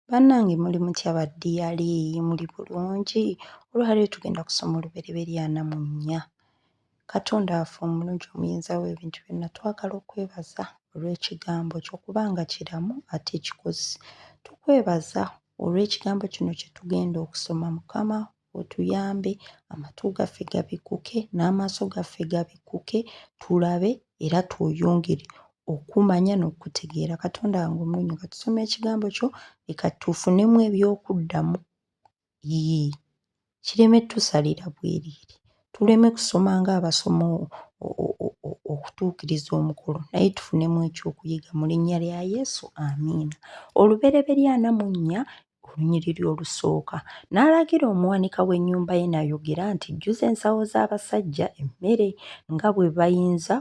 Bannange muli mutya ba ddiyale, muli bulungi? Olwaleero tugenda kusoma Olubereberye 44. Katonda waffe omulungi omuyinza w'ebintu byonna twagala okwebaza olw'ekigambo kyo kubanga kiramu ate kikozi. Tukwebaza olw'ekigambo kino kye tugenda okusoma Mukama otuyambe amatu gaffe gabikkuke n'amaaso gaffe gabikkuke tulabe era tweyongere okumanya n'okukutegeera. Katonda wange omulungi nga tusoma ekigambo kyo leka tufunemu eby'okuddamu. Yii, kireme tusalira bwereere. Tuleme kusoma ng'abasoma okutuukiriza omukolo naye tufunemu ekyokuyiga mu linnya lya Yesu, amiina. Olubereberye 44 olunyiriri olusooka. N'alagira omuwanika w'ennyumba ye n'ayogera nti, Jjuza ensawo z'abasajja emmere nga bwe bayinza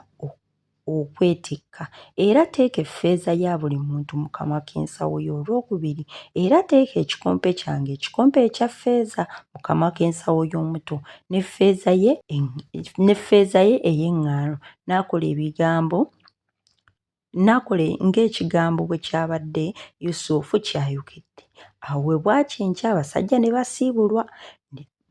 okwetikka, era teeka effeeza ya buli muntu mu kamwa k'ensawo ye olwokubiri, era teeka ekikompe kyange, ekikompe ekya ffeeza, mu kamwa k'ensawo y'omuto, n'effeeza ye ey'eŋŋaano. N'akola ebigambo N'akola ng'ekigambo bwe kyabadde Yusufu ky'ayogedde. Awo bwe bwakya enkya abasajja ne basiibulwa,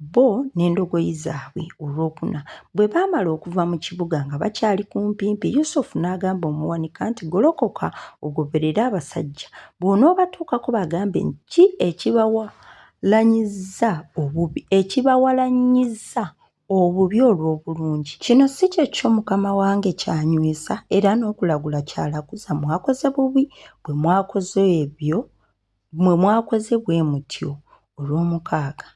bo n'endogoyi zaabwe olwokuna. Bwe baamala okuva mu kibuga nga bakyali kumpimpi, Yusufu n'agamba omuwanika nti, Golokoka ogoberere abasajja, bw'onoobatuukako bagambe nti, Ki ekibawalanyizza obubi olw'obulungi. Kino si kye kyo mukama wange ky'anywesa, era n'okulagula ky'alaguza? Mwakoze bubi bwe mwakoze ebyo, bwe mwakoze bwe mutyo. Olwomukaaga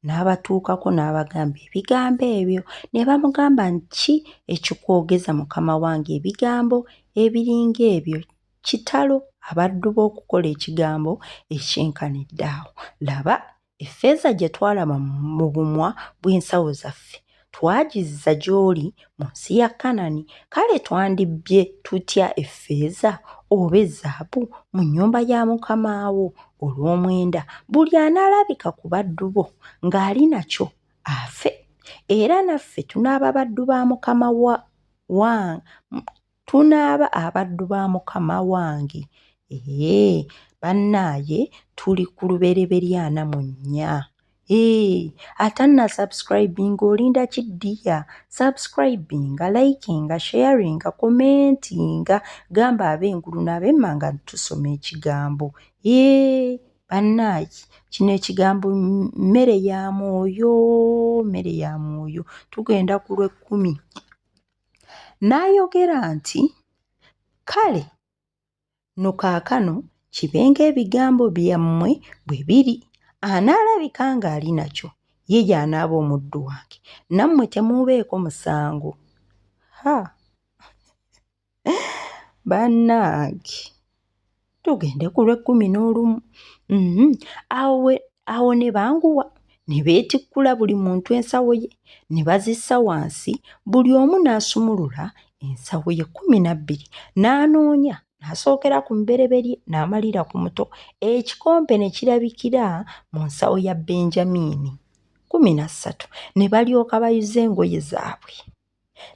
n'abatuukako n'abagamba ebigambo ebyo. Ne bamugamba nti, Ki ekikwogeza mukama wange ebigambo ebiri ng'ebyo? Kitalo abaddu bo okukola ekigambo ekyenkanidde awo! Laba, Effeeza gye twalaba mu bumwa bw'ensawo zaffe, twagizza gy'oli mu nsi ya Kanani. Kale twandibbye tutya effeeza oba ezaabu mu nnyumba ya mukama wo? Olwomwenda, buli anaalabika ku baddu bo ng'ali nakyo, afe, era naffe tunaaba baddu ba mukama wa, Tunaaba abaddu ba mukama wange. Eeh bannaaye tuli ku Lubereberye 44. Eeh atanna subscribinga olinda ki dear? Subscribinga, likinga, sharinga, commentinga, gamba ab'engulu n'ab'emmanga nti tusoma ekigambo. Eeh bannaaye kino ekigambo mmere ya mwoyo, mmere ya mwoyo. Tugenda ku lw'ekkumi. N'ayogera nti, Kale nno kaakano kibe ng'ebigambo byammwe bwe biri, anaalabika ng'ali nakyo, ye y'anaaba omuddu wange, nammwe temuubeeko musango. Ha! Bannange! Tugende ku lw'ekkumi n'olumu. Mm-hmm. Awo, awo ne banguwa ne beetikkula buli muntu ensawo ye ne bazissa wansi, buli omu n'asumulula ensawo ye 12 n'anoonya n'asookera ku mubereberye n'amalira ku muto, ekikompe ne kirabikira mu nsawo ya Benjamini. 13 ne balyoka bayuza engoye zaabwe.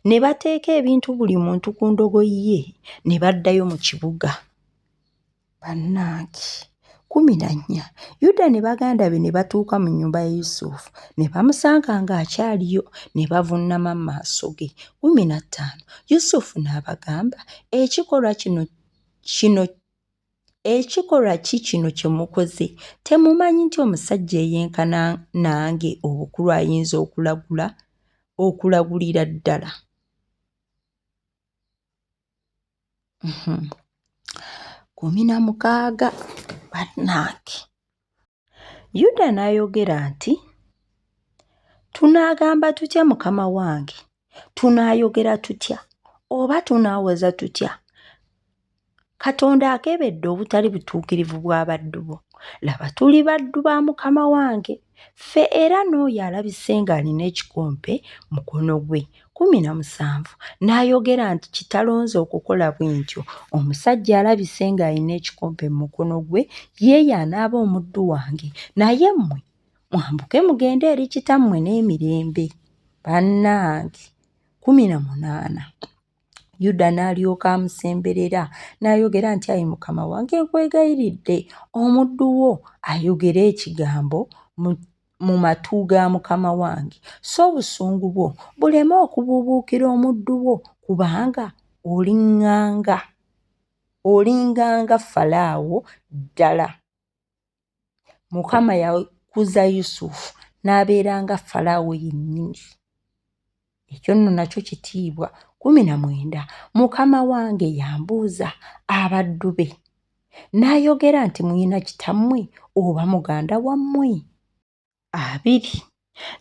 Ne bateeka ebintu buli muntu ku ndogoyi ye ne baddayo mu kibuga. Bannange! 14 Yuda ne baganda be ne batuuka mu nnyumba ya Yusufu ne bamusanga ng'akyaliyo ne bavunnama mu maaso ge. 15 Yusufu n'abagamba, Ekikolwa kino kino Ekikolwa ki kino kye mukoze? Temumanyi nti omusajja eyenkana nange obukulu ayinza okulagula okulagulira ddala? 16 bannange. Yuda n'ayogera nti, Tunaagamba tutya mukama wange? Tunaayogera tutya oba tunaawoza tutya? Katonda akebedde obutali butuukirivu bw'abaddu bo. Laba tuli baddu ba mukama wange, ffe era n'oyo alabise ng'alina ekikompe mukono gwe. 17 n'ayogera nti, Kitalo nze okukola bwe ntyo! Omusajja alabise ng'alina ekikompe mu mukono gwe, ye y'anaaba omuddu wange, naye mmwe mwambuke mugende eri kitammwe n'emirembe. Bannange! 18. Yuda n'alyoka amusemberera n'ayogera nti, Ayi mukama wange, nkwegayiridde omuddu wo ayogere ekigambo mu matu ga mukama wange, so obusungu bwo buleme okubuubuukira omuddu wo, kubanga olinganga Falaawo ddala. Mukama yakuza Yusufu n'abeera nga Falaawo yennyini. Ekyo nno nakyo kitiibwa. 19 Mukama wange yambuuza abaddu be, n'ayogera nti Muyina kitammwe oba muganda wammwe? 20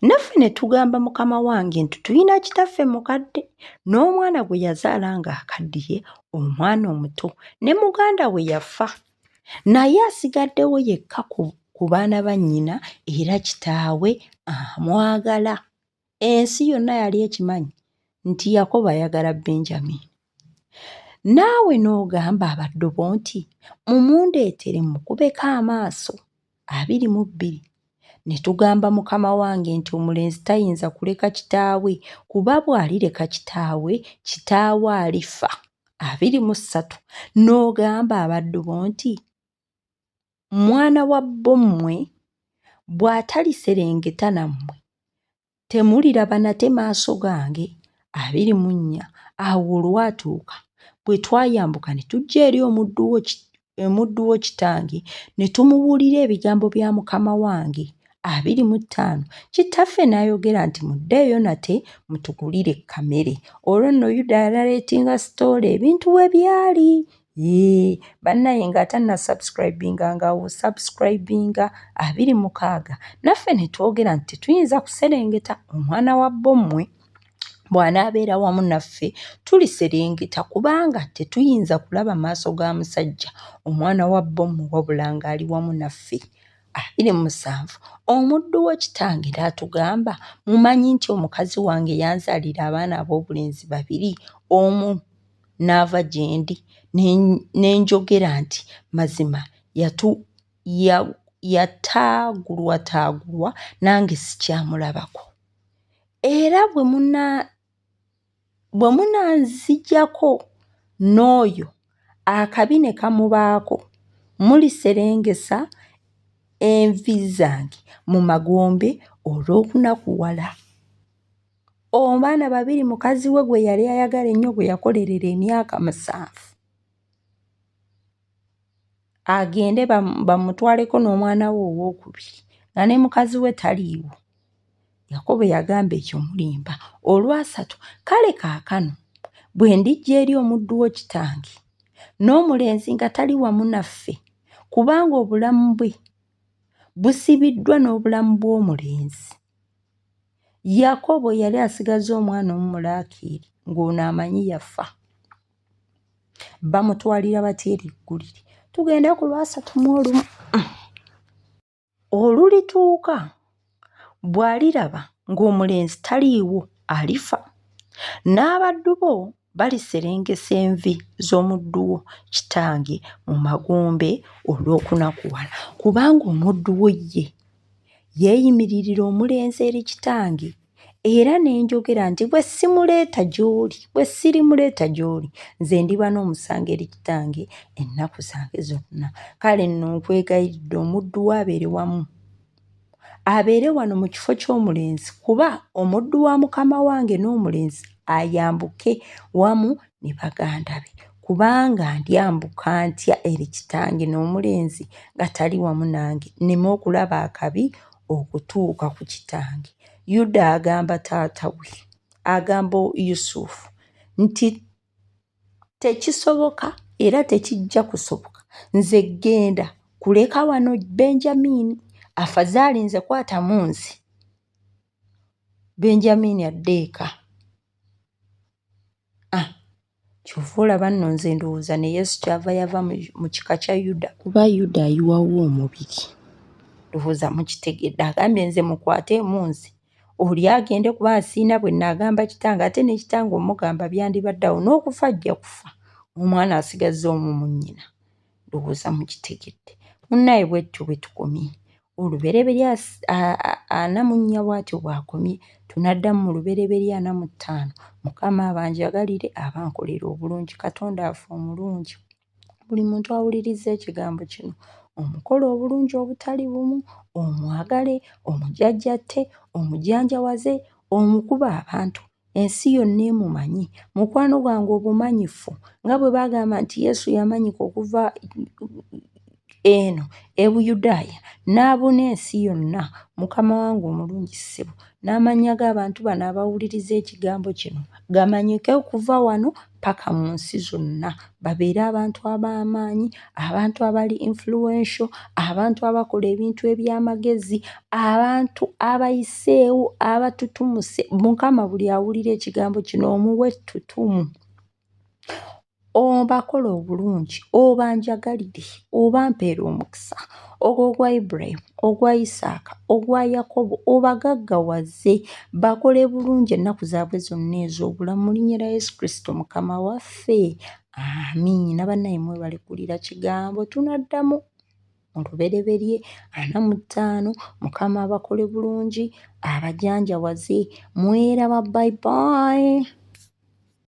Naffe ne tugamba mukama wange nti Tulina kitaffe mukadde, n'omwana gwe yazaala ng'akaddiye, omwana omuto, ne muganda we yafa, naye asigaddewo yekka ku baana ba nnyina, era kitaawe amwagala. Ensi yonna yali ekimanyi nti Yakobo ayagala Benjamini. Naawe n'ogamba abaddu bo nti Mumundeetere mmukubeko amaaso. 22 Ne tugamba mukama wange nti Omulenzi tayinza kuleka kitaawe, kuba bw'alireka kitaawe, kitaawe alifa. 23 N'ogamba abaddu bo nti Mwana wa bommwe bw'ataliserengeta nammwe, temuliraba nate maaso gange. 24 Awo olwatuuka, bwe twayambuka ne tujja eri omuddu wo kitange, ne tumubuulira ebigambo bya mukama wange. 25 Kitaffe n'ayogera nti Muddeeyo nate mutugulire kamere. Olwo nno Yuda yanareetinga sitoola ebintu we byali. Yee, bannaye ng'atanna subscribinga nga osubscribinga. 26 Naffe ne twogera nti Tetuyinza kuserengeta, omwana wa bommwe bw'anaabeera wamu naffe tuliserengeta, kubanga tetuyinza kulaba maaso ga musajja, omwana wa bommwe, wabula ng'ali wamu naffe. 27 Omuddu wo kitange n'atugamba, Mumanyi nti omukazi wange yanzaalira abaana ab'obulenzi babiri, omu n'ava gye ndi, ne njogera nti Mazima yataagulwataagulwa, nange sikyamulabako. Era bwe munanzigyako n'oyo, akabi ne kamubaako, muliserengesa envi zange mu magombe olw'okunakuwala. Abaana babiri mukazi we gwe yali ayagala ennyo gwe yakolerera emyaka 7 agende bamutwaleko n'omwana we owookubiri nga ne mukazi we taliiwo. Yakobo yagamba ekyo mulimba. Olwasatu, kale kaakano bwe ndijja eri omuddu wo kitange, n'omulenzi nga tali wamu naffe, kubanga obulamu bwe busibiddwa n'obulamu bw'omulenzi. Yakobo yali asigazza omwana omu Laakeeri ng'ono amanyi yafa. Bamutwalira batya eriggulire? Tugende ku lwasatu mu olumu. Olulituuka bw'aliraba ng'omulenzi taliiwo alifa, n'abaddu bo baliserengesa envi z'omuddu wo kitange mu magombe olw'okunakuwala, kubanga omuddu wo ye yeeyimiririra omulenzi eri kitange. Era ne njogera nti Bwe simuleeta gy'oli, bwe sirimuleeta gy'oli, nze ndiba n'omusango eri kitange ennaku zange zonna. Kale nno nkwegayiridde omuddu wo abeere wamu, abeere wano mu kifo ky'omulenzi, kuba omuddu wa mukama wange n'omulenzi ayambuke wamu ne baganda be. Kubanga ndyambuka ntya eri kitange n'omulenzi nga tali wamu nange, nneme okulaba akabi okutuuka ku kitange? Yuda agamba taata we, agamba Yusufu nti Tekisoboka era tekijja kusoboka nze genda kuleka wano Benjamini, afazaali nze kwatamu nze. Benjamini adde eka. Ah, ky'ova olaba nno nze ndowooza ne Yesu ky'ava yava mu kika kya Yuda. Kuba Yuda ayiwawo omubiri. Ndowooza mukitegedde. Agambye nze mukwateemu nze. Oli agende kuba sirina bwe nnaagamba kitange ate ne kitange omugamba byandibadde awo n'okufa ajja kufa. Omwana asigazza omu mu nnyina. Ndowooza mukitegedde. Munnaye bwetutyo bwe tukomye. Olubereberye 44 bw'atyo bw'akomye. Tunaddamu mu Lubereberye 45. Mukama abanjagalire, abankolere obulungi. Katonda waffe omulungi. Buli muntu awulirizza ekigambo kino. omukole obulungi obutali bumu, omwagale, omujajjatte, omujanjawaze, omukube abantu ensi yonna emumanye. Mukwano gwange obumanyifu nga bwe bagamba nti Yesu yamanyika okuva eno e Buyudaaya n'abuna ensi yonna. Mukama wange omulungi ssebo, n'amannya g'abantu bano abawuliriza ekigambo kino gamanyike okuva wano paka mu nsi zonna, babeere abantu ab'amaanyi, abantu abali influential, abantu abakola ebintu eby'amagezi, abantu abayiseewo, abatutumuse. Mukama buli awulira ekigambo kino omuwe ettutumu, obakola obulungi, obanjagalire, obampeere omukisa ogwo ogwa Ibulayimu, ogwa Isaaka, ogwa Yakobo, obagaggawaze, bakole bulungi ennaku zaabwe zonna ez'obulamu mu linnya lya Yesu Kristo Mukama waffe. Amiina. Bannaye mwebale kuwulira kigambo, tunaddamu mu Lubereberye 45. Mukama abakole bulungi, abajanjawaze. Mweraba, bye bye.